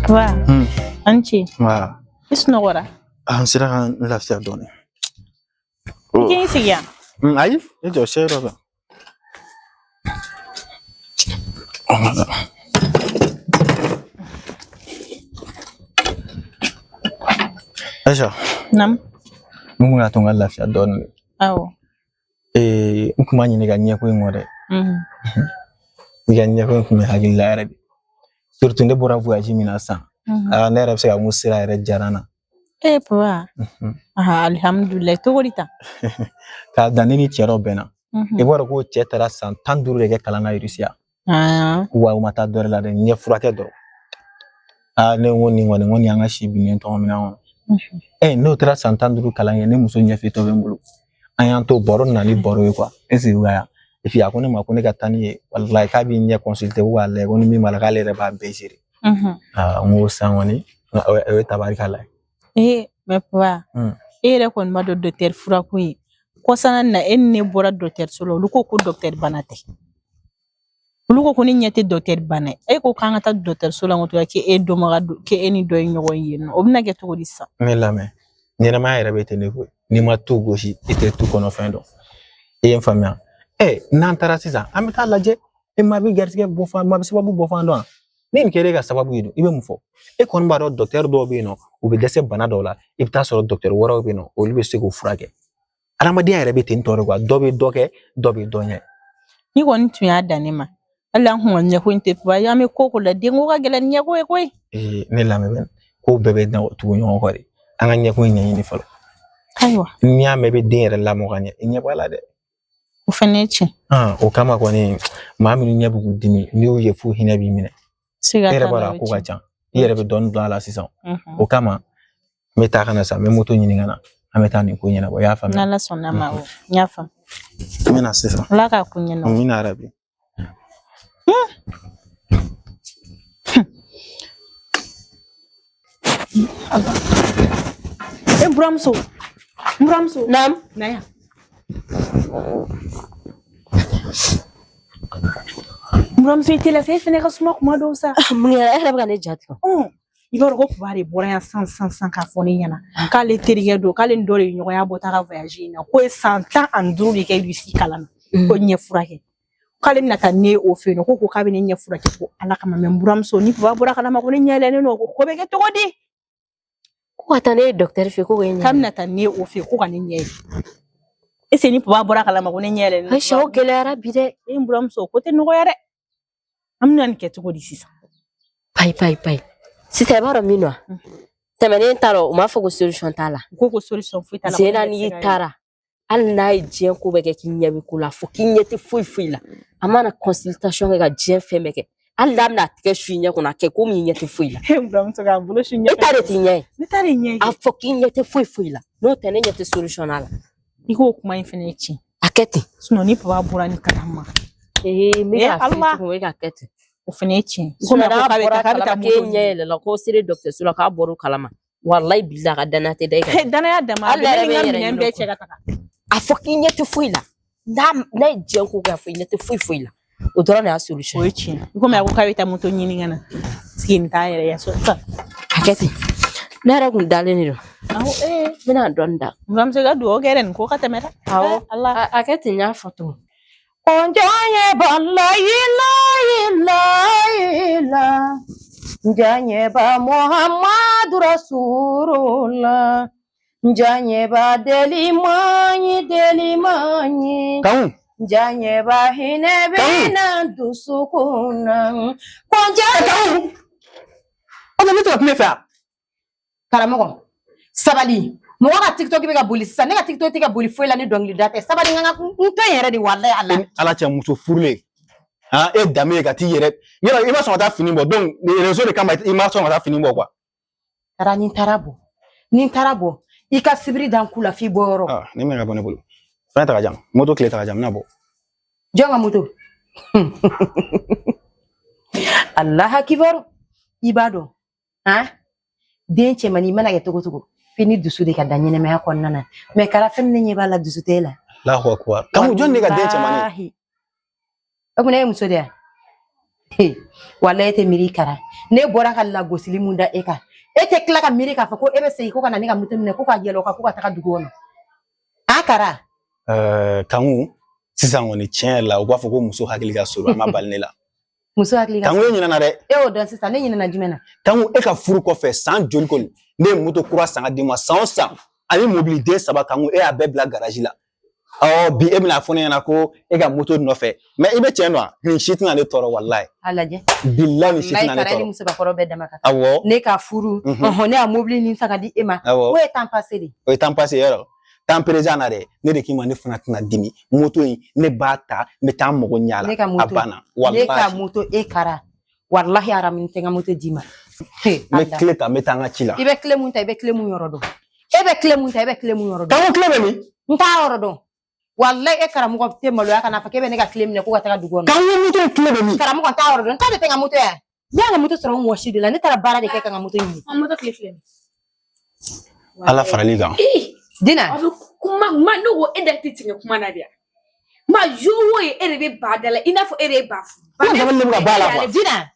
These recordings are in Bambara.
Wa, an ce. Wa. I sunɔgɔra? An sera ka n lafiya dɔɔnin. I k'i sigi yan. Ayi, e jɔ sɛ dɔ kan. Aisha. Nam. Mun kun y'a to n ka lafiya dɔɔnin de. Awɔ. N kun ma ɲinɛ i ka ɲɛko in kɔ dɛ. I ka ɲɛko in kun bɛ hakili la yɛrɛ de. Surtout ne bɔra voyage min na sisan. Aa, ne yɛrɛ bɛ se ka mun sira yɛrɛ diyara n na. Eh papa. Aha, alhamdulilayi. Cogo di tan? K'a dan ne ni cɛ dɔ bɛnna. I b'a dɔn ko cɛ taara san 15 de kɛ kalan na Irisiya. Wa u ma taa dɔ wɛrɛ la dɛ, ɲɛ furakɛ dɔrɔn. Aa, ne ko nin kɔni, n ko nin y'an ka si binnen tɔgɔ min kɔnɔ. N'o taara san 15 kalan kɛ, ne muso ɲɛfitɔ bɛ n bolo. An y'an to baro nana ni baro ye quoi. Est-ce que ya? Et puis a ko ne ma ko ne ka taa ni ye, walayi k'a b'i ɲɛ consulter ko k'a lajɛ ko ni min b'a la k'ale yɛrɛ b'a bɛɛ gérer. Aa, n ko san kɔni, o ye tabarikala ye. Eh, mais papa, e yɛrɛ kɔni b'a dɔn docteur furako ye. Kɔsana na e ni ne bɔra dɔgɔtɔrɔso la, olu ko ko docteur bana tɛ. Olu ko ko ne ɲɛ tɛ docteur bana ye. E ko k'an ka taa dɔgɔtɔrɔso la, ko k'e dɔnbaga don, k'e ni dɔ ye ɲɔgɔn ye yen nɔ. O bɛna kɛ cogo di sisan? Ne lamɛn, ɲɛnɛmaya yɛrɛ bɛ ten de koyi. N'i ma tu gosi, i tɛ tu kɔnɔ fɛn dɔn. I ye n faamuya? N'an taara sisan, an bɛ taa lajɛ. E maa bɛ garisɛgɛ bɔ fan, maa bɛ sababu bɔ fan dɔn wa? Ni nin kɛra e ka sababu ye dun, i bɛ mun fɔ? E kɔni b'a dɔn docteur dɔw bɛ yen nɔ, u bɛ dɛsɛ bana dɔw la, i bɛ taa sɔrɔ docteur wɛrɛw bɛ yen nɔ, olu bɛ se k'o furakɛ. Adamadenya yɛrɛ bɛ ten tɔ de quoi. Dɔ bɛ dɔ kɛ, dɔ bɛ dɔ ɲɛ. Ni kɔni tun y'a dan ne ma, hali an kun ka ɲɛko in tɛ papa, an bɛ ko ko la, denko ka gɛlɛn ni ɲɛko ye koyi. Ne lamɛn, ko bɛɛ bɛ tugu ɲɔgɔn kɔ de. An ka ɲɛko in ɲɛɲini fɔlɔ. Ayiwa. N'i y'a mɛn i bɛ den yɛrɛ lamɔ ka ɲɛ, i ɲɛ b'a la dɛ. O fɛnɛ ye tiɲɛ. O kama kɔni, maa minnu ɲɛ b'u k'u dimi, n'i y'u ye f'u hinɛ b'i minɛ. Siga E yɛrɛ t'a b'a la, dɔn o a ye ko ka tiɲɛ. ca. I yɛrɛ bɛ dɔɔnin dɔn a la sisan. O kama, n bɛ taa ka na sisan, n bɛ moto ɲini ka na. An bɛ taa nin ko ɲɛnabɔ, i y'a faamuya? N'Ala sɔnna ma, awɔ, n y'a faamu. N bɛ na sisan. Ala k'a ko ɲɛnabɔ. Amina yarabi. E buramuso, n buramuso. Naam. Na yan. N buramuso, i teliya sa, e fɛnɛ ka suma kuma dɔw sa. Mun kɛra? E yɛrɛ bɛ ka ne ja tigɛ. I b'a dɔn ko papa de bɔra yan sisan sisan sisan k'a fɔ ne ɲɛna k'ale terikɛ don, k'ale ni dɔ de ye ɲɔgɔn ya bɔ taa ka voyage in na, k'o ye san 15 de kɛ Russie kalan na, ko ɲɛ furakɛ, k'ale bɛna taa ne o fɛ yen nɔ, ko k'a bɛ ne ɲɛ furakɛ ko Ala kama. Mɛ n buramuso, ni papa bɔra kalama ko ne ɲɛ yɛlɛnnen don, ko bɛ kɛ cogo di? Ko ka taa ne ye docteur fɛ, ko k'e ɲɛ. K'a bɛna taa ne o fɛ yen ko ka ne ɲɛ yɛlɛ. Est-ce que ni papa bɔra kalama ko ne ɲɛ yɛlɛnnen don? Aisha, o gɛlɛyara bi dɛ. E n buramuso, ko tɛ nɔgɔya dɛ. An bɛna nin kɛ cogo di sisan? Payi payi payi. Sisan i b'a dɔn min don wa? Tɛmɛnen t'a la, u m'a fɔ ko solution t'a la. U ko solution foyi t'a la. Zena, n'i taara, hali n'a ye diɲɛ ko bɛɛ kɛ k'i ɲɛ bɛ ko la, fo k'i ɲɛ tɛ foyi foyi la. A mana consultation kɛ ka diɲɛ fɛn bɛɛ kɛ. Hali n'a bɛna a tigɛ su i ɲɛ kɔnɔ, a kɛ komi i ɲɛ tɛ foyi la. E buramuso k'a bolo su ɲɛ. E ta de t'i ɲɛ ye. Ne ta de ɲɛ ye. A fɔ k'i ɲɛ tɛ foyi foyi la. N'o tɛ, ne ɲɛ tɛ solution na la. I k'o kuma in fɛnɛ ye tiɲɛ. A kɛ ten. Sinon ni papa bɔra ni kalama. Ee, n bɛ k'a f'i Allah. tugun, e k'a kɛ ten. O fɛnɛ ye tiɲɛ. Komi a ko Sinon n'a k'a bɛ bɔra taa k'a bɛ taa kalama k'e moto ɲɛ ɲini. yɛlɛla ko sere dɔgɔtɔrɔso la k'a bɔr'o kalama. Walayi bilahi, a ka danaya tɛ da e kan. Danaya dama, a Hali bɛ ne ne yɛrɛ ni n bɛ ka n yɛrɛ minɛn ɲini bɛɛ o cɛ ka taga. A fɔ k'i ɲɛ tɛ foyi la. N'a ye diɲɛ ko kɛ, a fɔ i ɲɛ tɛ foyi foyi la. O dɔrɔn de y'a solution. O ye tiɲɛ. Komi a ko k'a bɛ taa moto ɲini ka na. Sigi nin t'a yɛrɛ ye so. A kɛ ten. Ne yɛrɛ kun dalen de don. Awɔ, ee. N bɛna dɔɔnin da. N buramuso, i ka dugawu kɛ dɛ, nin ko ka tɛmɛ dɛ. Awɔ. Ala. A kɛ ten, n y'a fɔ tugun. Konjanye ba la ila ila, Njanye ba Muhammadu Rasulullah, Njanye ba delimanyi delimanyi, Kanku. Njanye ba hinɛ bina dusukun na. Konjanye. Kanku. O ne tɛ ka kuma e fɛ wa? Karamɔgɔ, sabali. Mɔgɔ ka TikTok bɛ ka boli sisan, ne ka TikTok tɛ ka boli foyi la ni dɔnkilida tɛ. Sabali, n ka n to yen yɛrɛ de, walayi Ala. E ni Ala cɛ, muso furulen. Han, e danbe ye ka t'i yɛrɛ. Yɔrɔ i ma sɔn ka taa fini bɔ, donc réseau de kama i ma sɔn ka taa fini bɔ quoi. Taara ni n taara bɔ. Ni n taara bɔ, i ka sibiri da n ku la f'i bɔyɔrɔ. Ah, ne bɛna ka bɔ ne bolo. Fɛn ta ka jan, moto tile ta ka jan, n bɛna bɔ. Jɔn ka moto? Alaha kibaru. I b'a dɔn, han? Den cɛmannin, i mana kɛ cogo cogo, f'i ni dusu de ka da ɲɛnɛmaya kɔnɔna na. Mɛ kara fɛn min ne ɲɛ b'a la, dusu tɛ e la. Allahu akbar. Kanku, jɔn de ka den cɛmannin? Walahi. O kuma e ye muso de ye wa? Walayi e tɛ miiri Kara, ne bɔra ka lagosili mun da e kan, e tɛ tila ka miiri k'a fɔ ko e bɛ segin ko ka na ne ka moto minɛ ko ka yɛlɛ o kan ko ka taga dugu kɔnɔ. A Kara. Kanku, sisan kɔni tiɲɛ yɛrɛ la u b'a fɔ ko muso hakili ka surun, a ma bali ne la. Muso hakili ka Kanku, e ɲinɛna dɛ. E y'o dɔn sisan, ne ɲinɛna jumɛn na? Kanku, e ka furu kɔfɛ san joli kɔni, ne ye moto kura san ka d'i ma san o san ani mobili den 3. Kanku, e y'a bɛɛ bila garaji la. Awɔ, bi e bɛna fɔ ne ɲɛna ko e ka moto nɔfɛ, mais i bɛ tiɲɛ dɔn wa? Nin si tɛna ne tɔɔrɔ, walayi. A lajɛ. Bilayi, nin si Walayi tɛna ne Kara, e ni tɔɔrɔ. musobakɔrɔ bɛɛ dama ka kan. Awɔ. Ne ka furu, ɔhɔn, ne y'a mobili nin san ka di e ma. Awɔ. O ye temps passé de. O ye temps passé yɔrɔ. Temps présent na dɛ, ne de k'i ma, ne fana tɛna dimi. Moto in, ne b'a ta, n bɛ taa n mago ɲɛ a la. Ne ka A moto. banna. Ne ka Walahi. moto e Kara. Walahi aramu tɛ n ka moto d'i ma. N bɛ tile ta, n bɛ taa n ka ci la. I bɛ tile mun ta, i bɛ tile mun yɔrɔ dɔn. E bɛ tile mun ta, e bɛ tile mun yɔrɔ dɔn. Kanku, tile bɛ min? N t'a yɔrɔ dɔn. Walahi e karamɔgɔ tɛ maloya ka n'a fɔ k'e bɛ ne ka tile minɛ ko ka taga dugu kɔnɔ. Kanku, moto in tile bɛ min? Karamɔgɔ, n t'a yɔrɔ dɔn. N t'a de tɛ n ka moto yan. Ne y'an ka moto sɔrɔ n wɔsi de la. Ne taara baara de kɛ ka n ka moto ɲini. An moto tile filɛ nin. Ala farali kan. Dina. A bɛ kuma ma, ne ko e da tɛ tigɛ kuma na de ya. Ma yo o ye, e de bɛ ba da la i n'a fɔ e de ye ba furu. Kuma dabali ne bɛ ka ba la quoi. Dina.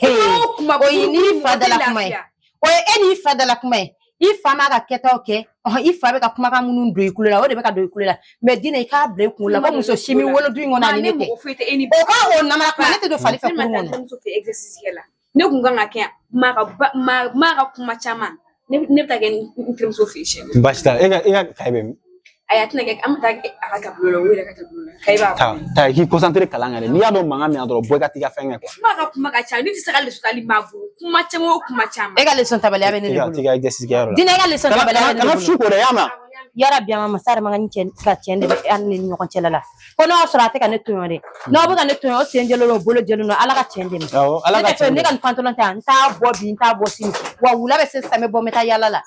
Kuma o kuma. O ye n'i fa da la kuma ye. O ye e n'i fa da la kuma ye. I fa m'a ka kɛtaw kɛ, ɔhɔn, i fa bɛ ka kumakan minnu don i kulo la, o de bɛ ka don i kulo la. Mais Dina, i k'a bila i kunkolo la ko muso si m'i wolo du in kɔnɔ ani ne tɛ. Mɔgɔ foyi tɛ e ni. O ka o namara kuma, ne tɛ don fali fɛ Ne ma kurun taa kɔnɔ. terimuso fɛ exercice kɛ la. Ne kun kan ka kɛ yan. Maa ka ba maa ka kuma caman. Ne bɛ taa kɛ n terimuso fɛ yen siyɛn. Baasi t'a la. E ka kaye bɛ min? Ayi, a tɛna kɛ, an bɛ taa kɛ a ka tableau la, o yɛrɛ ka tableau la. Kaye b'a Ta bolo. ta, i k'i concentré kalan kan dɛ. N'i y'a dɔn mankan min na dɔrɔn, bɔ i ka t'i ka fɛn kɛ quoi. Kuma ka kuma ka ca, ne tɛ se ka leçon tali maa bolo. Kuma caman o kuma caman. E ka leçon tabaliya bɛ ne I de ka bolo. t'i ka exercice kɛ yɔrɔ la. Dina, e ka leçon Kana tabaliya bɛ kana ne de kana bolo. su ko dɛ, i y'a mɛn? Yarabi, an ma masa yɛrɛ man ka ni cɛ ka tiɲɛ de bɛ an ni ɲɔgɔn cɛla la. Fo n'o y'a sɔrɔ a tɛ ka ne tɔɲɔ dɛ. N'aw bɛ ka ne tɔɲɔ, o sen jɛlen don, o bolo jɛlen don, Ala ka tiɲɛ dɛmɛ. Awɔ, Ala Ne ka tɛ fɛ tiɲɛ ne dɛmɛ. ka nin pantalon ta, n t'a bɔ bi, n t'a bɔ sini. Wa wula bɛ se sisan, n bɛ bɔ, n bɛ taa yala la.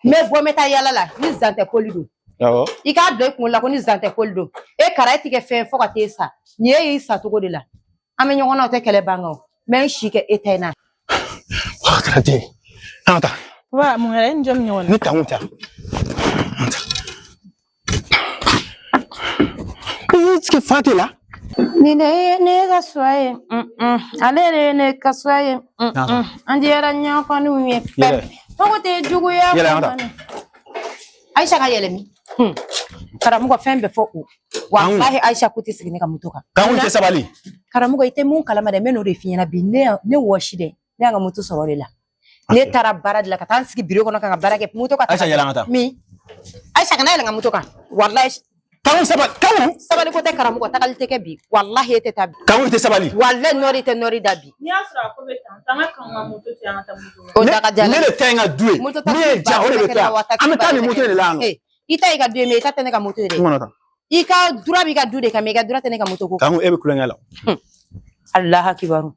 N bɛ bɔ, n bɛ taa yala la ni zantɛ koli don. Awɔ. I k'a bila i kunkolo la ko ni zantɛ koli don. E Kara, e ti kɛ fɛn fo ka t'e sa. Nin ye y'i sa cogo de la. An bɛ ɲɔgɔn na, o tɛ kɛlɛ ban kan o. N bɛ n si kɛ e ta in na. Wa kɛra den. An ka taa. Papa, mun kɛra? E ni jɔn bɛ ɲɔgɔn na? Ne Kanku tɛ. An ka taa. Est-ce que fa t'e la? Ni ne ye ne ka suwa ye, ale de ye ne ka suwa ye, an diyara ɲɔgɔn ye. Yɛlɛ. Fogo tɛ juguya. Yɛlɛ, an ka taa. Aisha ka yɛlɛ min? Karamɔgɔ, fɛn bɛɛ fɔ o. Walahi Aisha ko tɛ sigi ne ka moto kan. Kanku, i tɛ sabali. Karamɔgɔ, i tɛ mun kalama dɛ, n bɛ n'o de f'i ɲɛna bi. Ne wɔsi dɛ, ne y'an ka moto sɔrɔ o de la. Ne taara baara de la ka taa n sigi biro kɔnɔ ka n ka baara kɛ moto ka. Aisha, yɛlɛ, an ka taa. Min? Aisha kana yɛlɛ n ka moto kan. Walahi. Kanku, sabali. Kanku. Sabali ko tɛ karamɔgɔ, tagali tɛ kɛ bi. Walahi e tɛ taa bi. Kanku, i tɛ sabali. Walahi nɔri tɛ nɔri da bi. N'i y'a sɔrɔ a ko bɛ tan, taa n ka Kanku ka moto to yen, an ka taa moto la. O da ka diya. Ne de ta ye n ka du ye. Moto ta Min ye ja, o de bɛ to yan. An bɛ taa nin moto de la yan nɔ. I ta y'i ka du ye, mais i ta tɛ ne ka moto ye N dɛ. kɔnɔ ta. I ka dura b'i ka du de kan, mais i ka dura tɛ ne ka moto ko. Kanku, e bɛ kulonkɛ la. Alaha kibaru.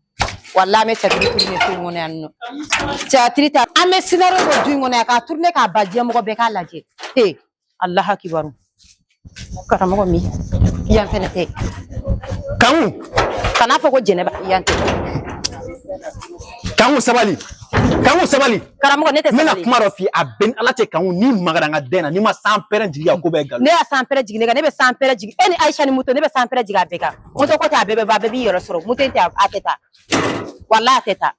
Walahi an bɛ théâtre tourner so in kɔnɔ yan nɔ. Théâtre ta, an bɛ scénario bɔ du in kɔnɔ yan k'a tourner k'a ba diɲɛ mɔgɔ bɛɛ k'a lajɛ. Ee, Alaha kibaru. Karamɔgɔ min, yan fɛnɛ tɛ. Kanku. Kan'a fɔ ko Jɛnɛba, yan tɛ. Kanku, sabali. Kanku, sabali. Karamɔgɔ, ne tɛ N bɛna sabali. kuma dɔ f'i ye, a bɛɛ ni Ala cɛ. Kanku, n'i magara n ka den na, n'i ma san pɛrɛn jigin ka ko bɛɛ nkalon. Ne y'a san pɛrɛ jigin ne kan, ne bɛ san pɛrɛ jigin. E ni Aisha ni moto, ne bɛ san pɛrɛ jigin a bɛɛ kan. Moto ko tɛ, a bɛɛ bɛ ban, a bɛɛ b'i yɛrɛ sɔrɔ. Moto in tɛ, a tɛ taa. Walahi a tɛ taa.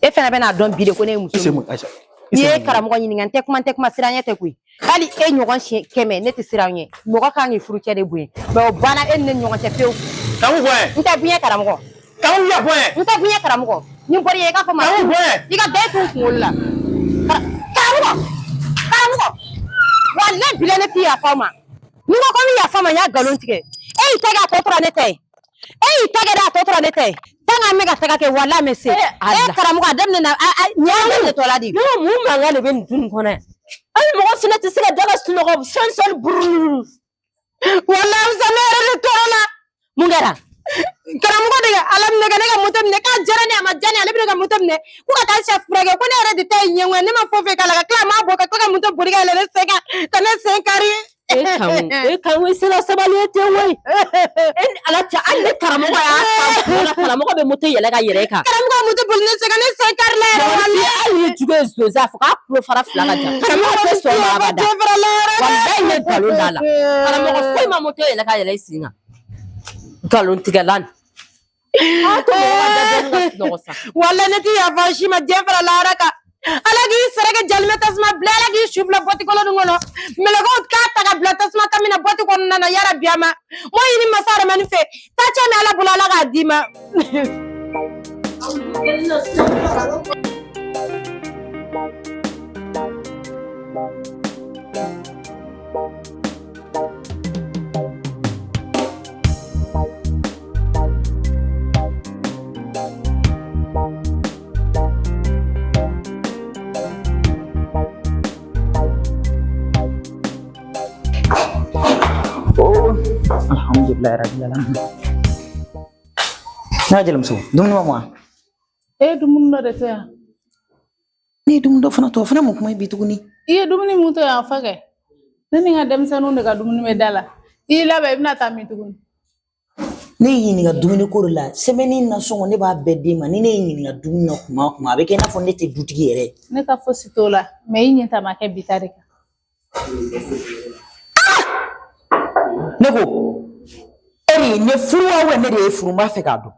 E fɛnɛ bɛn'a dɔn bi de ko ne ye muso I ye. sen mun Aisha? I N'i sen ye mun? karamɔgɔ ɲininka, n tɛ kuma, n tɛ kuma, siran ɲɛ tɛ koyi. Hali e ɲɔgɔn siɲɛ 100, ne tɛ siran ɲɛ. Mɔgɔ kan k'i furucɛ de bonya. Mais o banna e ni ne ni ɲɔgɔn cɛ pewu. Kanku, bɔ. N tɛ bonya karamɔgɔ. Kanku, ya bɔ. N tɛ bonya karamɔgɔ. Ni n bɔra yen, i k'a fɔ ma. Kanku, bɔ. I ka bɛɛ t'u kunkolo la. Karamɔgɔ! Karamɔgɔ! Walahi bilahi ne t'i yafa o ma. Ni n ko ko n bɛ yafa o ma, n y'a nkalon tigɛ. E y'i ta kɛ, a tɔ tora ne ta ye. E y'i ta kɛ dɛ, a tɔ tora ne ta ye. Tant que an bɛ ka taga kɛ, walahi an bɛ se. E karamɔgɔ, a daminɛ na, nin y'a daminɛ tɔ la de. Ne ko mun mankan de bɛ nin du nin kɔnɔ yan? Hali mɔgɔ fana tɛ se ka da ka sunɔgɔ sɔli sɔli bururu. Walahi Amusa, ne yɛrɛ de tɔɔrɔ la. Mun kɛra? Karamɔgɔ de ka Ala minɛ ka ne ka moto minɛ, k'a diyara ne ye, a ma diya ne ye, ale bɛ ne ka moto minɛ ko ka taa sɛ furakɛ, ko ne yɛrɛ de ta ye ɲɛngoya, ne ma foyi foyi k'a la, ka tila a m'a bɔ ka tila ka moto boli ka yɛlɛ ne sen kan ka ne sen kari. E Kanku, e Kanku, i sera sabali ye ten koyi. E ni Ala cɛ, hali ni karamɔgɔ y'a ta, karamɔgɔ bɛ moto yɛlɛ ka yɛlɛ e kan. Karamɔgɔ ka moto boli ne sen kan, ne sen kari la yɛrɛ walahi. Hali ni jugu ye zonzan fɔ k'a tulo fara fila ka jan. Karamɔgɔ tɛ sɔn ma abada. Walahi n ye nkalon d'a la. Karamɔgɔ foyi ma moto yɛlɛ ka yɛlɛ i sen kan. Nkalon tigɛla nin. A to mɔgɔ ka da dɔɔnin ka sunɔgɔ sa. Walayi ne ti yafa si ma diɲɛ fara lahara kan. Ala k'i sara kɛ jalimɛ tasuma bila, Ala k'i su bila bɔti kolon nin kɔnɔ. Mɛlɛkɛw k'a ta ka bila tasuma kami na bɔti kɔnɔna na yarabi a ma. M'o ɲini masa Aramani fɛ. Taa cɛ min Ala bolo Ala k'a d'i ma. Oh, alhamdulilayi rabbil alamin. Ne ka jelimuso, dumuni ma mɔ wa? E ye dumuni dɔ de to yan. Ne ye dumuni dɔ fana to, o fana mun kuma ye bi tuguni? I ye dumuni mun to yan fɔ kɛ. Ne ni n ka denmisɛnninw de ka dumuni bɛ da la. I y'i labɛn i bɛna taa min tuguni? Ne y'i ɲininka dumuni ko de la. Semaine nasɔngɔ ne b'a bɛɛ d'i ma. Ni ne y'i ɲininka dumuni na kuma o kuma, a bɛ kɛ i n'a fɔ ne tɛ dutigi yɛrɛ ye. Ne ka fosi t'o la, mais i ɲɛ ta ma kɛ bi ta de kan. Ne ko, e de ye ne furu wa ne de ye furu n b'a fɛ k'a dɔn.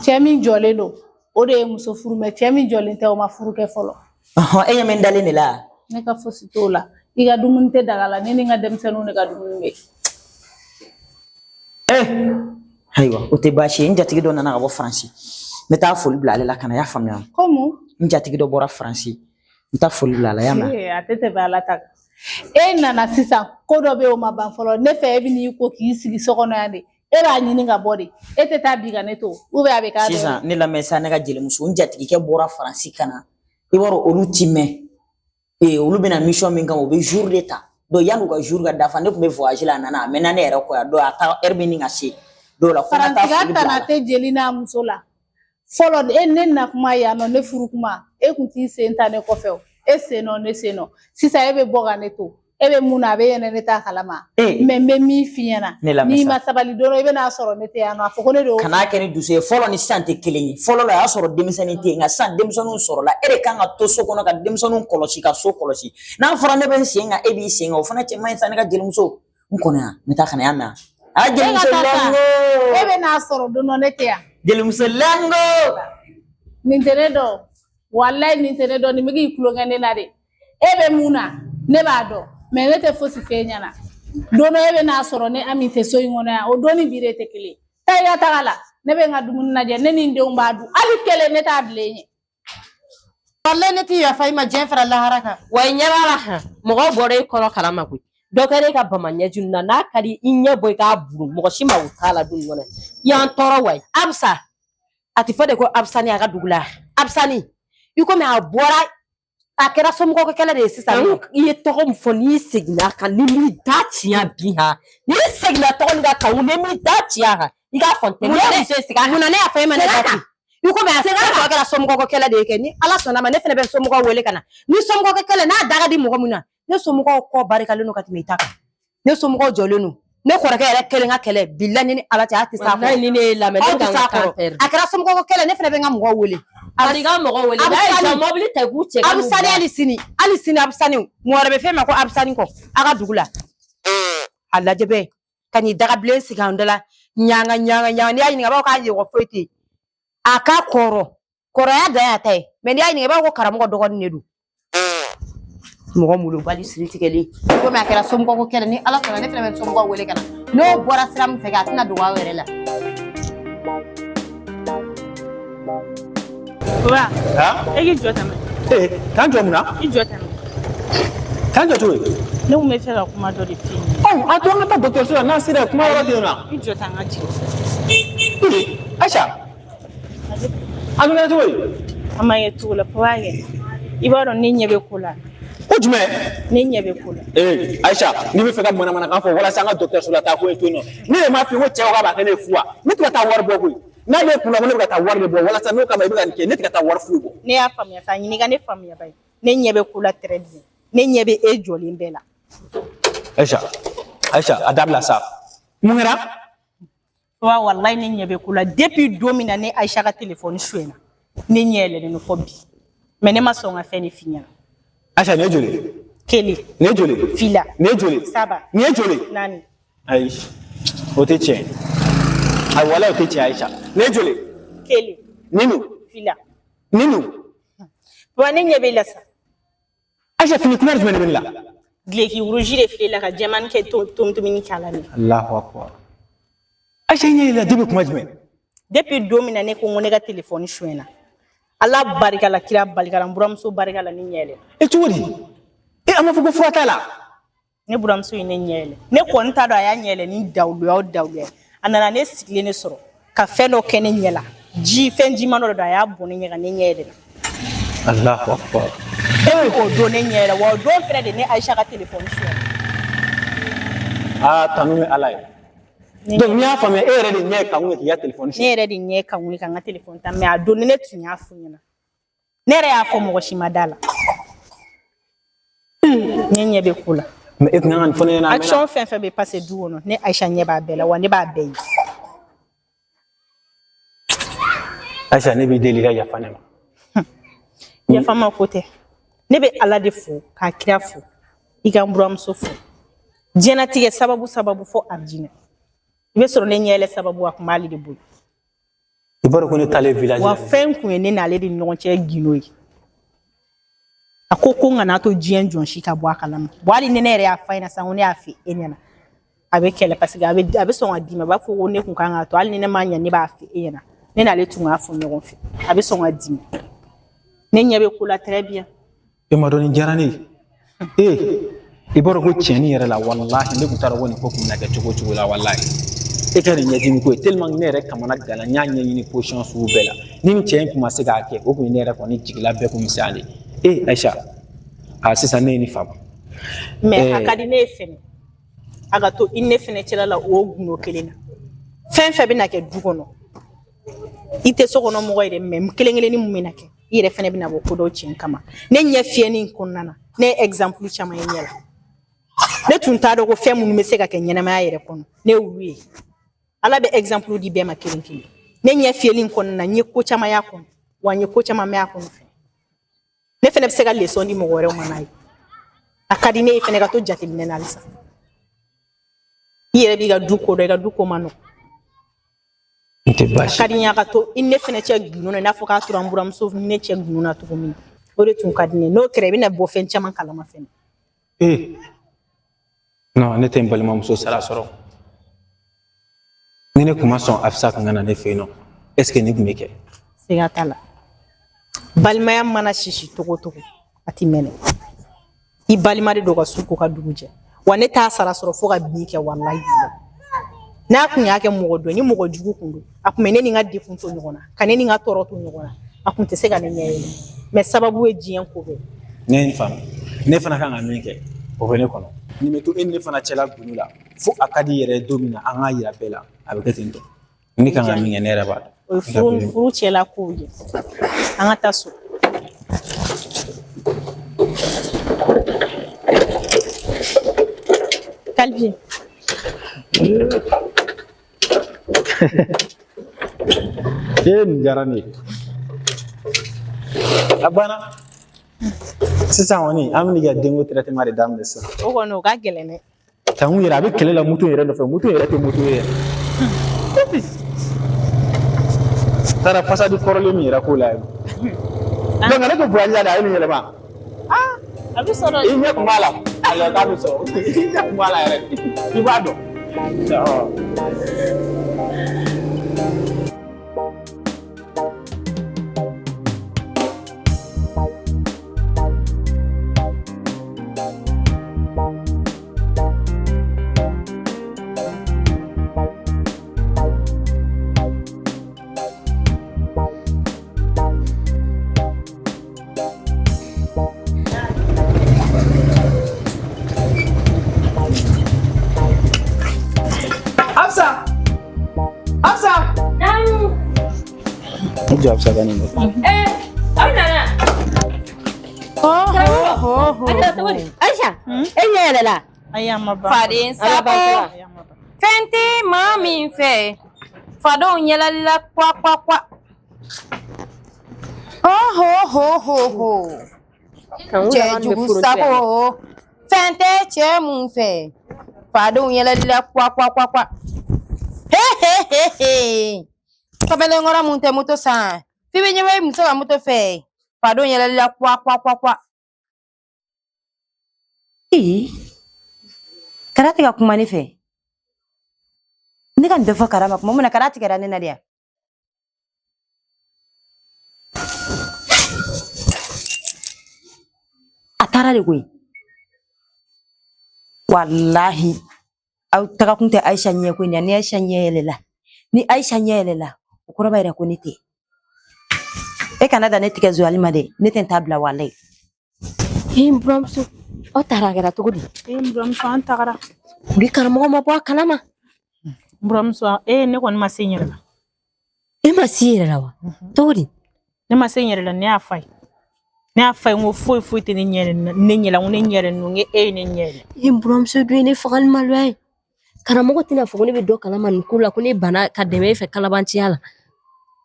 Cɛ min jɔlen don, o de ye muso furu, mais cɛ min jɔlen tɛ, o ma furu kɛ fɔlɔ. Ɔhɔn, e ɲɛ bɛ n dalen de la. Ne ka fosi t'o la. I ka dumuni tɛ daga la, ne ni n ka denmisɛnninw de ka dumuni bɛ. Ayiwa, o tɛ baasi ye. N jatigi dɔ nana ka bɔ Faransi. N bɛ taa foli bila ale la ka na, i y'a faamuya? Komu? N jatigi dɔ bɔra Faransi. N bɛ taa foli bila a la, i y'a mɛn? A tɛ tɛmɛ Ala ta kan. E nana sisan, ko dɔ bɛ yen o ma ban fɔlɔ. Ne fɛ e bɛ n'i ko k'i sigi so kɔnɔ yan de. E b'a ɲini ka bɔ de. E tɛ taa bi ka ne to. Ou bien a bɛ k'a dɔ ye. Sisan ne lamɛn sa, ne ka jelimuso, n jatigikɛ bɔra Faransi ka na. I b'a dɔn olu ti mɛn. Olu bɛna mission min kama, u bɛ jour de ta. Donc yan'u ka jour ka dafa, ne tun bɛ voyage la, a nana, a mɛnna ne yɛrɛ kɔ yan. Donc a ta heure bɛ ɲini ka se. Donc la ko n ka taa Faransi ka foli bila a tana la. tɛ jeli n'a muso la. Fɔlɔ e ne na kuma yan nɔ, ne furu kuma, e kun t'i sen ta ne kɔfɛ o. E sen nɔ, ne sen nɔ. Sisan e bɛ bɔ ka ne to. E bɛ mun na, a bɛ yɛlɛ ne t'a kalama. Mais n bɛ min f'i ɲɛna. Ne lamɛn N'i sa. ma sabali don dɔ, i bɛn'a sɔrɔ ne tɛ yan nɔ. A fɔ ko ne de y'o Kana kɛ ni dusu ye. Fɔlɔ ni sisan tɛ kelen ye. Fɔlɔ la, o y'a sɔrɔ denmisɛnnin tɛ yen, nka sisan denmisɛnninw sɔrɔla. E de kan ka to so kɔnɔ ka denmisɛnninw kɔlɔsi, ka so kɔlɔsi. N'a fɔra ne bɛ n sen kan, e b'i sen kan, o fana cɛ man ɲi sa, ne ka jelimuso. N kɔnɔ yan, n bɛ taa ka na, y'a mɛn? A E ka jelimuso taa sa. lango. E bɛn'a sɔrɔ don dɔ ne tɛ yan. Jelimuso lango. Nin tɛ ne dɔn. Walayi nin tɛ ne dɔn. Nin bɛ k'i tulonkɛ ne la de. E bɛ mun na, ne b'a dɔn. Mais ne tɛ fosi f'e ɲɛna. Don dɔ e bɛn'a sɔrɔ ne Ami tɛ so in kɔnɔ yan. O don ni bi de tɛ kelen ye. Taa i ka taga la. Ne bɛ n ka dumuni lajɛ. Ne ni n denw b'a dun. Hali kelen ne t'a bila e ɲɛ. Walayi ne ti yafa i ma diɲɛ fara lahara kan. Wa i ɲɛ b'a la han, mɔgɔw bɔra e kɔrɔ kalama koyi. Dɔ kɛra e ka bama ɲɛji ninnu na, n'a ka di i ɲɛ bɔ i k'a buru, mɔgɔ si mago t'a la du nin kɔnɔ. I y'an tɔɔrɔ wa. Absa, a tɛ fɔ de ko Absani a ka dugu la. Absani, i komi a bɔra, a kɛra somɔgɔw kɛlɛ de ye sisan nɔ. I ye tɔgɔ min fɔ, n'i seginna a kan, ni m'i da tiɲɛ bi han, n'i seginna tɔgɔ nin kan ka wuli, ni m'i da tiɲɛ a kan, i k'a fɔ n tɛ. N'i ye muso ye, segin a kan. Munna ne y'a fɔ e ma ne da ci? I komi a tɔ kɛra somɔgɔw kɛlɛ de ye kɛ, ni Ala sɔnna ma, ne fana bɛ somɔgɔw wele ka na. Ni somɔgɔw kɛlɛ n'a da ka di mɔgɔ min na, ne somɔgɔw kɔ barikalen don ka tɛmɛ i ta kan. Ne somɔgɔw jɔlen don. Ne kɔrɔkɛ yɛrɛ kelen ka kɛlɛ bilahi ni Ala cɛ, a tɛ s'a kɔrɔ. Ni ne ye lamɛn, ne Aw tɛ kan s'a ka kɔrɔ. perdre. A kɛra somɔgɔw kɛlɛ, ne fana bɛ n ka mɔgɔw wele. Bari ka mɔgɔw wele, n'a ye jɔ mobili ta k'u cɛ ka n'u Abusani bila. hali sini, hali sini Abusani, mɔgɔ wɛrɛ bɛ fɛn ma ko Abusani kɔ, a ka dugu la. A lajɛ bɛ ka n'i dagabilen sigi an da la, ɲanga ɲanga ɲanga, n'i y'a ɲininka a b'a fɔ k'a ɲɔgɔn foyi tɛ yen. A ka kɔrɔ, kɔrɔya dan y'a ta ye, mais n'i y'a ɲininka i b'a fɔ ko karamɔgɔ dɔgɔnin de don. Mɔgɔ molobali siri tigɛlen. Komi a kɛra somɔgɔw ko kɛlɛ, ni Ala sɔnna ne fana bɛ somɔgɔw wele ka na. N'o bɔra sira min fɛ kɛ, a tɛna dogo aw yɛrɛ la. Baba, Han? e k'i jɔ tɛmɛ. K'an jɔ mun na? I jɔ tɛmɛ. K'an jɔ cogo di? Ne kun bɛ fɛ ka kuma dɔ de f'i ɲɛna. Ɔ, a to an ka taa dɔgɔtɔrɔso la, n'an sera yen, kuma yɔrɔ tɛ yen nɔ. I jɔ tan an ka jigin. Aïcha, a dun kɛra cogo di? A ma kɛ cogo la, papa kɛ. I b'a dɔn ne ɲɛ bɛ ko la. Ko jumɛn? Ne ɲɛ bɛ ko la. Aïcha, n'i bɛ fɛ ka manamanakan fɔ walasa an ka dɔgɔtɔrɔso la taa ko ye to yen nɔ. Ne de m'a f'i ye ko cɛ ko k'a b'a kɛ ne ye fu wa? Ne tɛ ka taa wari bɔ koyi. N'a bɛ kunna ko ne bɛ ka taa wari de bɔ walasa n'o kama i bɛ ka nin kɛ, ne tɛ ka taa wari foyi bɔ. Ne y'a faamuya sa, ɲininka ne faamuya ba ye. Ne ɲɛ bɛ ko la très bien. Ne ɲɛ bɛ e jɔlen bɛɛ la. Aïcha, Aïcha, a dabila sa. Mun kɛra? Wa wallahi ne ɲɛ bɛ ko la depuis don min na ne Aïcha ka téléphone suyɛna. Ne ɲɛ yɛlɛlen don fɔ bi. Mais ne ma sɔn ka fɛn de f'i ɲɛna. Aïcha, nin ye joli ye? Kelen. Nin ye joli ye? Fila. Nin ye joli ye? Saba. Nin ye joli ye? Naani. Ayi, o tɛ tiɲɛ ye. Ayi, walayi o tɛ tiɲɛ Ayisa. Ne joli? Kelen. Ninu. Fila. Ninu. Wa ne ɲɛ b'e la sa. Ayisa, fini couleur jumɛn de bɛ ne la? Gileki rouge de filɛ la ka jɛmani kɛ tomitomini k'a la nin. Allahu akbar. Ayisa, i ɲɛ yɛlɛla depuis kuma jumɛn? Depuis don min na ne ko n ko ne ka telefɔni sonyɛna. Ala barika la, kira barika la, n buramuso barika la, ne ɲɛ yɛlɛla. E cogo di? E a ma fɔ ko fura t'a la? Ne buramuso ye ne ɲɛ yɛlɛ. Ne kɔni t'a dɔn a y'a ɲɛ yɛlɛ ni dawuloya o dawuloya. A nana ne sigilen ne sɔrɔ ka fɛn dɔ kɛ ne ɲɛ la. Ji fɛn jiman dɔ de don, a y'a bɔn ne ɲɛ kan, ne ɲɛ yɛlɛla. Allahu akbar. Depuis o don ne ɲɛ yɛlɛ, wa o don fɛnɛ de ne Ayisa ka telefɔni sonyɛna. Aa, tanu bɛ Ala ye. Donc n'i y'a faamuya, e yɛrɛ de ɲɛ ye kanku ye k'i ka telefɔni Ne yɛrɛ de ɲɛ ye kanku ye ka n ka telefɔni ta, mais a don ni ne tun y'a f'u ɲɛna. Ne yɛrɛ y'a fɔ mɔgɔ si ma da la. Ne ɲɛ bɛ ko la. Mais e tun kan ka nin fɔ ne ɲɛna a mɛnna. Action fɛn fɛn bɛ passer du kɔnɔ, ne Ayisa ɲɛ b'a bɛɛ la, wa ne b'a bɛɛ ye. Ayisa, ne b'i deli i ka yafa ne ma. Yafa ma ko tɛ. Ne bɛ Ala de fo k'a kira fo, i ka n buramuso fo. Diɲɛnatigɛ sababu sababu fo arijinɛ. I bɛ sɔrɔ ne ɲɛ yɛlɛ sababu a kun b'ale de bolo. I b'a dɔn ko ne taalen village Wa la. fɛn kun ye ne n'ale de ni ɲɔgɔn cɛ gindo ye. A ko ko n kana to diɲɛ jɔn si ka bɔ a kalama. Bon, hali ni ne yɛrɛ y'a f'a ɲɛna sisan ko ne y'a f'i e ɲɛna, a bɛ kɛlɛ parce que a bɛ sɔn ka dimi, a b'a fɔ ko ne kun kan k'a to, hali ni ne m'a ɲɛ ne b'a f'i e ɲɛna. Ne n'ale tun k'a fɔ ɲɔgɔn fɛ, a bɛ sɔn ka dimi. Ne ɲɛ bɛ ko la très bien. E ma dɔn nin diyara ne ye. Ee, i b'a dɔn ko tiɲɛni yɛrɛ la, walahi ne tun t'a dɔn ko nin ko tun bɛna kɛ cogo o cogo la, walahi. E ka nin ɲɛdimi ko ye tellement ne yɛrɛ kamana ganna, n y'a ɲɛɲini position sugu bɛɛ la. Ni nin cɛ in tun ma se k'a kɛ, o tun ye ne yɛrɛ kɔni jigila bɛɛ kun misɛnya de. Ee Ayisa, a sisan ne ye nin faamu. Mais a ka di ne ye fɛnɛ, a ka to i ni ne fɛnɛ cɛla la o gundo kelen na. Fɛn fɛn bɛna kɛ du kɔnɔ, i tɛ so kɔnɔ mɔgɔ ye dɛ, mais kelen kelenni mun bɛna kɛ, i yɛrɛ fɛnɛ bɛna bɔ ko dɔw tiɲɛ kama. Ne ɲɛ fiyɛli in kɔnɔna na, ne ye exemple caman ye ɲɛ la. Ne tun t'a dɔn ko fɛn minnu bɛ se ka kɛ ɲɛnamaya yɛrɛ kɔnɔ, ne y'olu ye. Ala bɛ exemple di bɛɛ ma kelen kelen. Ne ɲɛ fiyɛli in kɔnɔna na, n ye ko caman y'a kɔnɔ, wa n ye ko caman mɛn a kɔnɔ fɛnɛ. Ne fɛnɛ bɛ se ka leçon di mɔgɔ wɛrɛw ma n'a ye. A ka di ne ye fɛnɛ ka to jateminɛ na halisa. I yɛrɛ b'i ka du ko dɔn, i ka du ko man nɔgɔn. N tɛ baasi. A ka di n ye a ka to i ni ne fɛnɛ cɛ gundo na, i n'a fɔ k'a tora n buramuso ni ne cɛ gundo na cogo min na. O de tun ka di ne ye. N'o kɛra, i bɛna bɔ fɛn caman kalama fɛnɛ. Ee, non, ne tɛ n balimamuso sara sɔrɔ. Ni ne kun ma sɔn Afisa kun ka na ne fɛ yen nɔ, est ce que nin kun bɛ kɛ? Siga t'a la. Balimaya mana sisi togo togo, a ti mɛnɛ. I balima de don ka su ko ka dugu jɛ. Wa ne t'a sara sɔrɔ fo ka bin kɛ, walayi. N'a kun y'a kɛ mɔgɔ dɔ ye, ni mɔgɔ jugu kun don, a kun bɛ ne ni n ka degun to ɲɔgɔn na, ka ne ni n ka tɔɔrɔ to ɲɔgɔn na, a kun tɛ se ka ne ɲɛ yɛlɛ. Mais sababu ye diɲɛ ko bɛɛ. Ne ye nin faamu. Ne fana kan ka min kɛ, o bɛ ne kɔnɔ. Nin bɛ to e ni ne fana cɛla gundo la, fo a ka di i yɛrɛ ye don min na, an k'a yira bɛɛ la, a bɛ kɛ ten tɔ. Ne kan ka min kɛ, ne yɛrɛ b'a dɔn. O ye furu cɛla kow ye. An ka taa so. Kalbi. Ee, nin diyara ne ye. A banna. Sisan kɔni, an bɛ n'i ka denko traitement de daminɛ sisan. O kɔni o ka gɛlɛn dɛ. Tanku yɛrɛ a bɛ kɛlɛ la moto yɛrɛ nɔfɛ, moto yɛrɛ tɛ moto ye yɛrɛ. Taara fasadi kɔrɔlen min yɛrɛ k'o la yen. Donc ale ko voyage la, a ye nin yɛlɛma. A bɛ sɔrɔ. I ɲɛ kun b'a la. Ayi, k'a bɛ sɔrɔ. I ɲɛ kun b'a la yɛrɛ. I b'a dɔn. Afsa! Afsa! Ne jɔ Afsa ka nin nɔfɛ. Eh, aw nana. Aisha, e ɲɛ yɛlɛla. Ayi, a ma ban. Faden sago. Fɛn tɛ maa min fɛ. Fadenw yɛlɛli la kwa kwa kwa. Oh ho ho ho ho. Cɛjugu sago. Fɛn tɛ cɛ mun fɛ. Fadenw yɛlɛli la kwa kwa kwa kwa. He he Kɔbɛlenkɔrɔ mun tɛ moto san f'i bɛ ɲɛbɔ i muso ka moto fɛ fadenw yɛlɛli la kuwa kuwa kuwa kuwa. Ee, Kara tɛ ka kuma ne fɛ. Ne ka nin bɛɛ fɔ Kara ma tuma min na Kara tigɛra ne na de yan. A taara de koyi. Walahi aw taga kun tɛ Ayisa ɲɛ ko in na. Ni Ayisa ɲɛ yɛlɛla, ni Ayisa ɲɛ yɛlɛla, o kɔrɔ b'a yira ko ne tɛ. E kana da ne tigɛ Zuwali ma dɛ, ne tɛ n ta bila walayi. Ee, n buramuso, aw taara a kɛra cogo di? Ee, n buramuso, an tagara. Olu karamɔgɔ ma bɔ a kalama. N buramuso, ee, ne kɔni ma se n yɛrɛ la. E ma se i yɛrɛ la wa? Cogo di? Ne ma se n yɛrɛ la, ne y'a fa ye. Ne y'a fa ye, n ko foyi foyi tɛ ne ɲɛ ne ɲɛ la, n ko ne ɲɛ yɛrɛ ninnu, n ko e ye ne ɲɛ yɛlɛ. E, n buramuso dun ye ne fagali maloya ye. Karamɔgɔ tɛna fɔ ko ne bɛ dɔ kalama nin ko la, ko ne banna ka dɛmɛ e fɛ kalabanciya la.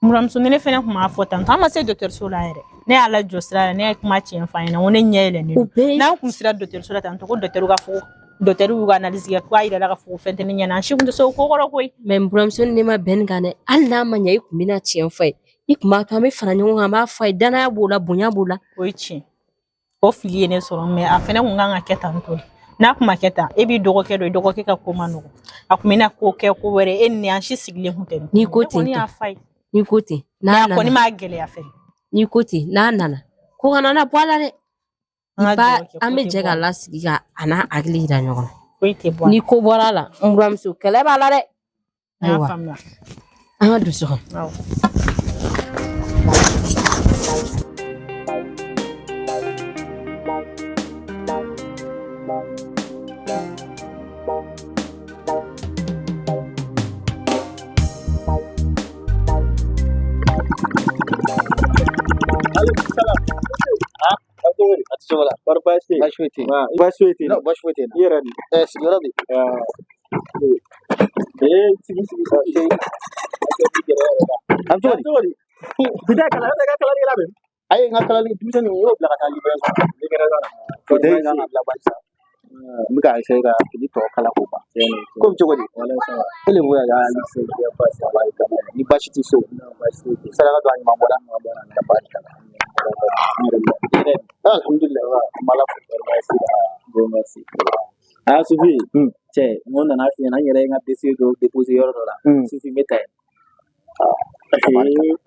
N buramuso, ni ne fɛnɛ kun m'a fɔ tan tɔ, an ma se dɔgɔtɔrɔso la yɛrɛ. Ne y'a lajɔ sira la, ne ye kuma tiɲɛ f'a ɲɛna, n ko ne ɲɛ yɛlɛnnen O don. bɛɛ N'an kun sera dɔgɔtɔrɔso la tan tɔ, ko dɔgɔtɔrɔ ka fɔ, dɔgɔtɔrɔ y'u ka analyse kɛ, k'a yira la k'a fɔ ko fɛn tɛ ne ɲɛ na, an si kun tɛ se o ko kɔrɔ koyi. Mɛ n buramuso, ni ne ma bɛn nin kan dɛ. Hali n'a ma ɲɛ, i kun bɛna tiɲɛ fɔ a ye. I kun b'a to an bɛ fara ɲɔgɔn kan, an b'a fɔ a ye, danaya b'o la, bonya b'o la. O ye tiɲɛ. O fili ye ne sɔrɔ, mɛ a fɛnɛ kun kan ka kɛ tan tɔ de. N'a kun ma kɛ tan, e b'i dɔgɔkɛ dɔn, i dɔgɔkɛ ka ko ma nɔgɔn. A kun bɛna ko kɛ ko wɛrɛ, e ni an si sigilen kun tɛ nin. N'i ko Ne ten kɔni tɔ. y'a f'a ye. N'i ko ten, Mɛ n'a a kɔni nana, m'a gɛlɛya fɛnɛ. N'i ko ten, n'a nana, ko kana na bɔ a la dɛ. An I ka b'a dugawu kɛ, an ko bɛ tɛ jɛ bɔ ka a la. lasigi ka a n'a hakili yira ɲɔgɔn na. Foyi tɛ bɔ a la. Ni ko bɔra a la, n buramuso, kɛlɛ b'a la dɛ. N y'a Ayiwa, faamuya. An ka don so kɔnɔ. Awɔ. Baasi foyi tɛ yen. Baasi foyi tɛ yen. Non, baasi foyi tɛ yen. I yɛrɛ di? Sigiyɔrɔ bɛ Ee, sigi sigi sigi. A bɛ cogo di? Cogo di? Bi ta kalan, e ka kalali labɛn. A ye n ka kalali denmisɛnnin, n y'o bila ka taa libération na. Libération na. O de kan ka bila baasi sa. N bɛ ka essayer ka fini tɔ kala k'o ban. Ko bɛ cogo di? E le bonya ya ni baasi tɛ so. Saraka don a ɲuman bɔra. Alhamdulilayi, an b'Ala fo. Ah, Sufi, cɛ, n ko nana f'i ɲɛna, n yɛrɛ ye n ka dossier dɔw déposé yɔrɔ dɔ la. Sufi, n bɛ taa yen.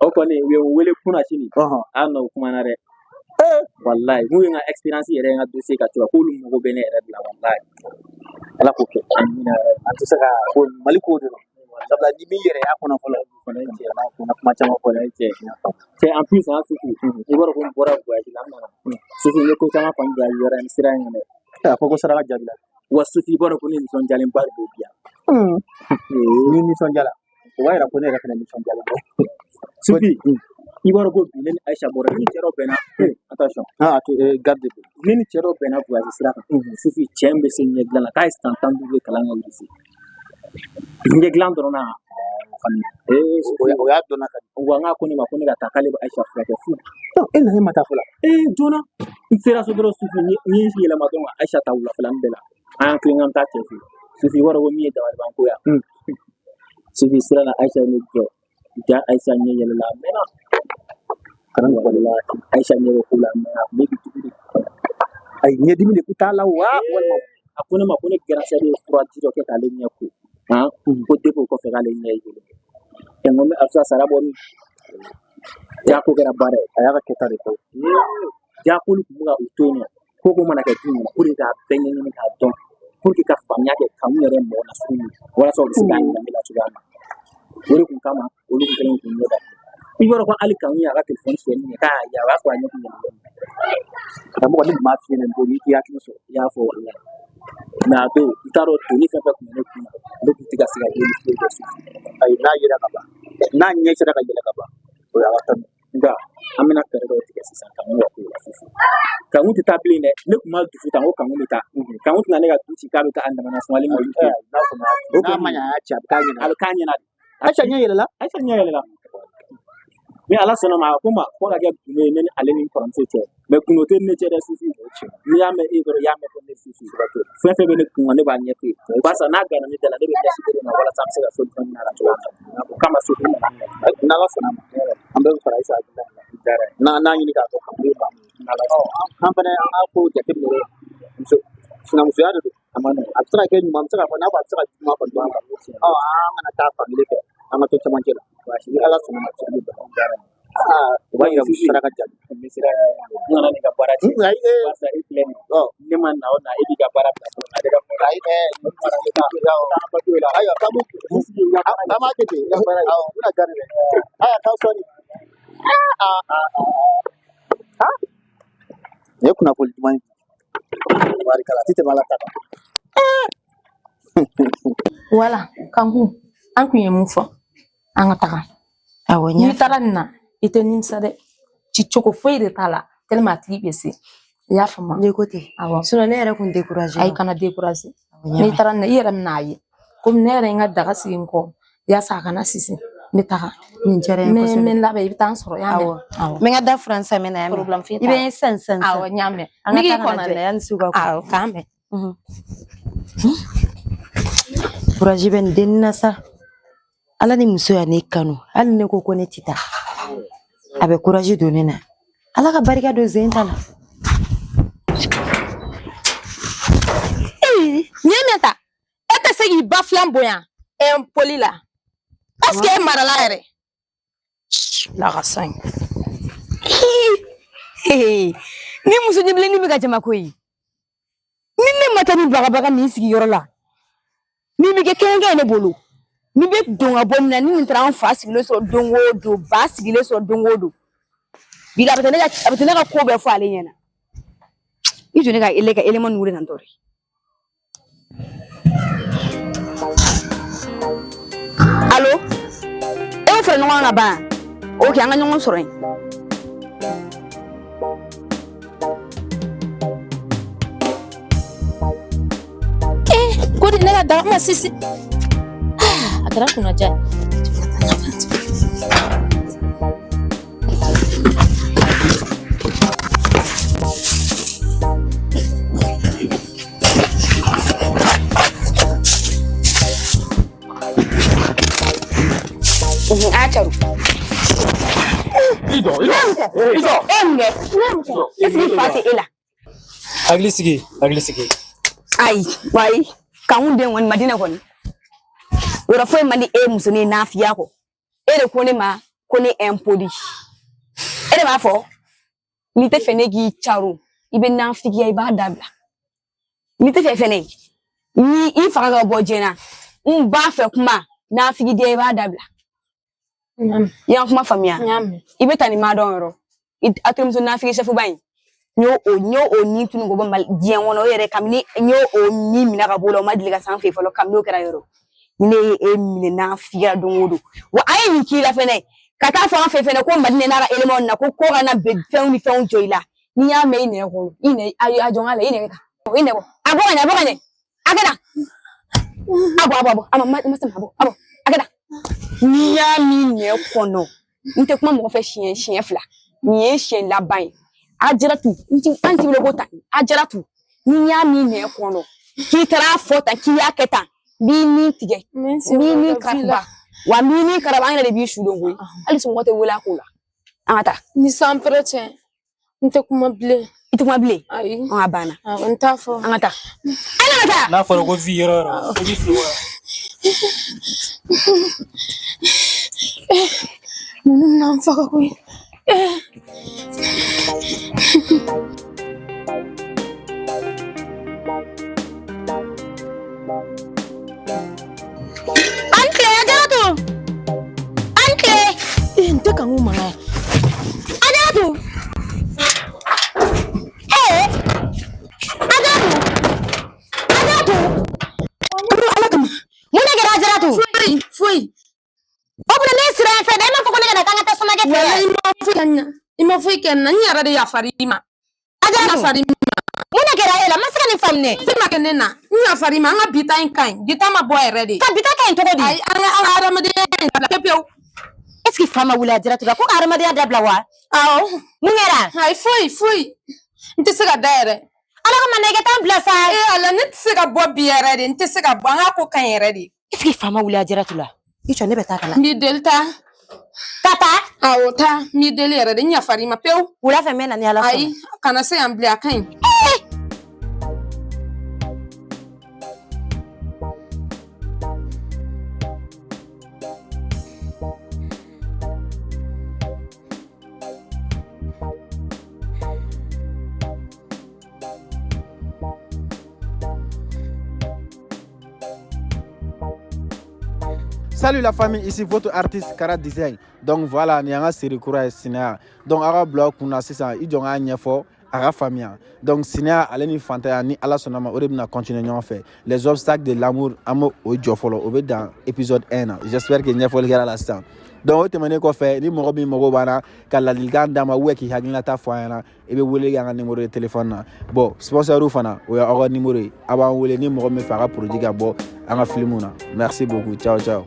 O kɔni, u ye n wele kunna sini. Ah non, u kumana dɛ. Walayi, n'u ye n ka expérience yɛrɛ ye n ka dossier kan cogoya, k'olu mago bɛ ne yɛrɛ de la, walayi. Ala k'o kɛ. Amina yarabi. An tɛ se ka ko Mali ko de don. Sabula ni m'i yɛrɛ y'a kɔnɔ fɔlɔ. Kana kuma caman fɔ dɛ. Cɛ, cɛ, en plus, hein, Sufi, i b'a dɔn ko n bɔra voyage la, n nana. Sufi, n ye ko caman faamu voyage yɔrɔ in sira in kan dɛ. A fɔ ko saraka jaabi la. Wa Sufi, i b'a dɔn ko ne nisɔndiyalenba de don bi yan. Ni nisɔndiyara, o b'a yira ko ne yɛrɛ fana nisɔndiyara. Sufi, i b'a dɔn ko bi ne ni Ayisa bɔra, ne ni cɛ dɔ bɛnna. Attention. Ah, a to garde de. Ne ni cɛ dɔ bɛnna voyage sira kan. Sufi, cɛ in bɛ se ɲɛ dilan la, k'a ye san 15 de kalan kɛ Russie. Ɲɛ dilan dɔrɔn na. Ee, Sufi, O y'a dɔnna ka wa n k'a ko ne ma ko ne ka taa k'ale bɛ Ayisa furakɛ fu. E nana, e ma taa fɔlɔ. Ee, joona. N sera so dɔrɔn, Sufi, n ye n yɛlɛma dɔrɔn ka Ayisa ta wulafɛla bɛɛ la. An y'an tilen k'an bɛ taa cɛ fɛ yen. Sufi, i b'a dɔn ko min ye dabalibanko ye. Sufi, sira la, Ayisa ye ne jɔ. Ja, Ayisa ɲɛ yɛlɛla a mɛnna. Karamɔgɔ. Walahi, Ayisa ɲɛ bɛ ko la a mɛnna, a kun bɛ k'i tugu de. Ayi, ɲɛdimi de kun t'a la wa walima? A ko ne ma ko ne gɛrɛsɛgɛ ye furaji dɔ kɛ k'ale ɲɛ ko. Han, ko depuis o kɔfɛ k'ale ɲɛ ye yɛlɛ. Ɛ, n ko a bɛ se ka sara bɔ min? Ja ko kɛra baara ye. A y'a ka kɛta de kɛ. Ja k'olu tun bɛ ka u to yen nɔ. Ko ko mana kɛ du kɔnɔ, ko de k'a bɛɛ ɲɛɲini k'a dɔn. Pour que ka faamuya kɛ kanu yɛrɛ ye mɔgɔ nasugu min ye. Walasa u bɛ se k'a yira ne la cogoya min na. O de kun kama olu kun kɛlen k'u ɲɛ datugu. I b'a dɔn ko hali kanu y'a ka telefɔni sonyɛli min kɛ, k'a y'a ye, o y'a sɔrɔ a ɲɛ kun yɛlɛlen don. Karamɔgɔ, ne tun b'a f'i ɲɛna nin don n'i k'i hakili sɔrɔ. I y'a fɔ walayi. Mɛ a don, n t'a dɔn doni fɛn fɛn kun bɛ ne kun na, ne kun tɛ ka se ka yeli foyi kɛ so. Ayi, n'a yera ka ban, n'a ɲɛ sera ka yɛlɛ ka ban, o y'ala ta. Nka an bɛna fɛɛrɛ dɔw tigɛ sisan kanu ka kow la sisan. Kanu tɛ taa bilen dɛ. Ne tun ma dusu ta, n ko kanu bɛ taa. Kanu tɛna ne ka du ci k'a bɛ taa a damana sumalen min du ci. N'a kɔni O n'a ma kɔni ɲɛ, a y'a ci, a bɛ k'a ɲɛna. A bɛ k'a ɲɛna de. Ayisa ɲɛ yɛlɛla. Ayisa ɲɛ yɛlɛla. Ni Ala sɔnna ma, a ko n ma ko ka kɛ gundo ye ne ni ale ni n kɔrɔmuso cɛ. Mais gundo tɛ ne cɛ dɛ, Sufi. N'i y'a mɛn e dɔrɔn, i y'a mɛn ko ne Sufi. Fɛn fɛn bɛ ne kun kan, ne b'a ɲɛf'i ye. Barisa n'a gana ne da la, ne bɛ ɲɛsin e de ma walasa an bɛ se ka solution ɲini a la cogoya min na. O kama Sufi nana n nɔfɛ. N'Ala sɔnna ma, an bɛɛ bɛ fara Isa hakilina in kan. N'an n'a ɲini k'a dɔn ka mun an fana an k'a ko jateminɛ dɛ. Muso sinamusoya de don, a ma nɔgɔn. A bɛ se ka kɛ ɲuman, a bɛ se ka fɔ n'a fɔ a bɛ se ka juguman kɔni b'a la. An kana taa fan kelen fɛ, an ka to cɛmancɛ la. Ni Ala sɔnna ma, cɛ bɛ bɛn. O b'a yira muso saraka jaabi. N kana n'i ka baara tiɲɛ. Ayi, ee. Barisa e filɛ nin ye. Ne ma na o na, e b'i ka baara bila bolo la. Ne ka baara. Ayi, ɛɛ, ayiwa, k'an b'u an b'a kɛ ten. Awɔ, n bɛna gari dɛ. Ayiwa, k'aw sɔɔni. Nin ye kunnafoni duman ye. Barikala, a tɛ tɛmɛ Ala ta kan. Wala Kanku, an kun ye mun fɔ, an ka taga. Awɔ, n y'a N'i taara nin na, i tɛ nimisa dɛ. Ci cogo foyi de t'a la, tellement a tigi bɛ se. I y'a faamu? Ne ko ten. Awɔ. Sinon ne yɛrɛ kun découragé. Ayi, kana découragé. Awɔ, n y'a N'i mɛn. taara nin na, i yɛrɛ bɛn'a ye. Komi ne yɛrɛ ye n ka daga sigi n kɔ, yaasa a kana sisi. N bɛ taga. Nin diyara n N ye bɛ n kosɛbɛ. bɛ n labɛn, i bɛ taa n sɔrɔ, i y'a mɛn? Awɔ. Awɔ. N bɛ n ka da furan sisan, n bɛ na, y'a mɛn. Problème foyi I t'a bɛ la. n ye sisan sisan Awɔ, sisan. n y'a mɛn. An N ka bɛ k'i taa ka na kɔnɔ joona dɛ. yanni su ka ko. Awɔ, k'an bɛn. Courage bɛ nin dennin na sa. Ala ni muso ya ne kanu. Hali ne ko ko ne ti taa. A bɛ courage don ne na. Ala ka barika don zen ta la. Ee, nin ye min ta? E tɛ se k'i ba filan bonya impoli la. Est ce que e marala yɛrɛ? Lakasan. Ni muso ɲɛbilennin bɛ ka jama koyi. Ni ne ma taa ni bagabaga nin sigiyɔrɔ la, min bɛ kɛ kɛɲɛkɛ ye ne bolo, min bɛ don ka bɔ min na, ni nin taara an fa sigilen sɔrɔ don o don, ba sigilen sɔrɔ don o don. Bi la, a bɛ taa ne ka a bɛ taa ne ka ko bɛɛ fɔ ale ɲɛna. I jɔ ne ka ele ka élément ninnu wele tantɔ de. Allo, e bɛ fara ɲɔgɔn kan ka ban? Ok, an ka ɲɔgɔn sɔrɔ yen. Ee, ko di ne ka daga ma sisi. A kɛra kunnaja ye. A caro. I jɔ, i jɔ. I jɔ. E ye mun kɛ? Est ce que i fa tɛ e la? Hakili sigi, hakili sigi. Ayi, wayi, Kanku den kɔni Madina kɔni. Yɔrɔ foyi man di e musonin ye nafiya kɔ. E de ko ne ma ko ne impoli. E de b'a fɔ n'i tɛ fɛ ne k'i caro, i bɛ nafigiya, i b'a dabila. N'i tɛ fɛ fɛnɛ, ni i faga ka bɔ diɲɛ na, n b'a fɛ kuma nafigidenya, i b'a dabila. I y'an kuma faamuya? N y'a mɛn. I bɛ taa ni maa dɔn yɔrɔ. A terimuso nafigi sɛfuba in. N y'o o ni tunu k'o bɔ Mali diɲɛ kɔnɔ, o yɛrɛ kabini n y'o o ni minɛ ka bɔ o la, o ma deli ka s'an fɛ yen fɔlɔ, kabini o kɛra yɔrɔ. Ni ne ye e minɛ nafigiya don o don. Wa a ye nin k'i la fɛnɛ, ka taa fɔ an fɛ fɛnɛ ko Madinɛ n'a ka élément na ko ko kana fɛnw ni fɛnw jɔ i la. N'i y'a mɛn i nɛn kɔnɔ, i nɛn a jɔ n ka la, i nɛn kan. I nɛn bɔ. A bɔ ka ɲɛ, a bɔ ka ɲɛ. A kɛ tan. A bɔ, a bɔ, a bɔ. A ma ma sama, a bɔ, a bɔ. A kɛ tan. N'i y'a min nɛn kɔnɔ, n tɛ kuma mɔgɔ fɛ siɲɛ fila. Nin ye siɲɛ laban ye. A Jaratu, n ti an ti wele ko tan. A Jaratu, n'i y'a min nɛn kɔnɔ, k'i taara fɔ tan, k'i y'a kɛ tan, n b'i ni tigɛ. N bɛ n N sen b'i bɔ ni i ka vi la. karaba. Wa n b'i ni karaba, an yɛrɛ de b'i su don koyi. Hali somɔgɔ tɛ wele a ko la. An ka taa. Ni san pɛrɛ cɛ, n tɛ kuma bilen. I tɛ kuma bilen? Ayi. An ka banna. Awɔ, n t'a fɔ. An ka taa. An ka taa. N'a fɔra ko vi yɔrɔ o yɔrɔ, i b'i fili o yɔrɔ. Ninnu bɛna n faga koyi. An tile, Ajaratu. An tile. Ee, n tɛ Kanku mankan ye. Ajaratu. Ee, Ajaratu. Ajaratu. Ala kama. Mun de kɛra Ajaratu? Foyi, foyi. O tuma ne sira yan fɛ dɛ, e m'a fɔ ko ne ka na k'an ka taa Samakɛ fɛ Walayi, yan. i ma foyi kɛ n na. I ma foyi kɛ n na. N yɛrɛ de yafara i ma. Ajaratu. Yafara i ma. Mun de kɛra e la? N ma se ka nin faamu dɛ. Foyi ma kɛ ne na. N yafara i ma. An ka bi ta in ka ɲi. Bi ta ma bɔ yɛrɛ de. Ka bi ta ka ɲi cogo di? Ayi, an ka adamadenya in dabila pewu pewu. E Est ce que fa ma wuli a direct la ko ka hadamadenya dabila wa? Awɔ. Mun kɛra? Ayi, foyi foyi. N tɛ se ka da yɛrɛ. Ala kama na i ka taa n bila sa. Ee Ala, ne tɛ se ka bɔ bi yɛrɛ de. N tɛ se ka bɔ. An ka ko ka ɲi yɛrɛ de. Est ce que fa ma wuli a direct la? I jɔ, ne bɛ taa ka na. N b'i deli, taa. Ka taa? Awɔ, taa. N b'i deli yɛrɛ de. N yafar'i ma pewu. Wula fɛ n bɛ na ni Ala sɔnna. Ayi, kana se yan bilen, a ka ɲi. Salut la famille, ici votre artiste Kara Design. Donc voilà, ni an ka série kura ye Sinaya. Donc aw ka bila aw kunna sisan, i jɔ n k'a ɲɛfɔ a ka faamuya. Donc Sinaya ale ni fantanya ni Ala sɔnna ma, o de bɛna continuer ɲɔgɔn fɛ. Les obstacles de l'amour, an b'o o jɔ fɔlɔ, o bɛ dan épisode 1 na. J'espère que ɲɛfɔli kɛra la sisan. Donc o tɛmɛnen kɔfɛ, ni mɔgɔ min mago b'an na ka ladilikan d'an ma ou k'i hakilinata fɔ an ɲɛna, i bɛ wele kɛ an ka numéro de téléphone na. Bon, sponsor fana, o y'aw ka numéro ye. A b'an wele ni mɔgɔ min fɛ a ka produit ka bɔ an ka film na. Merci beaucoup. Ciao ciao.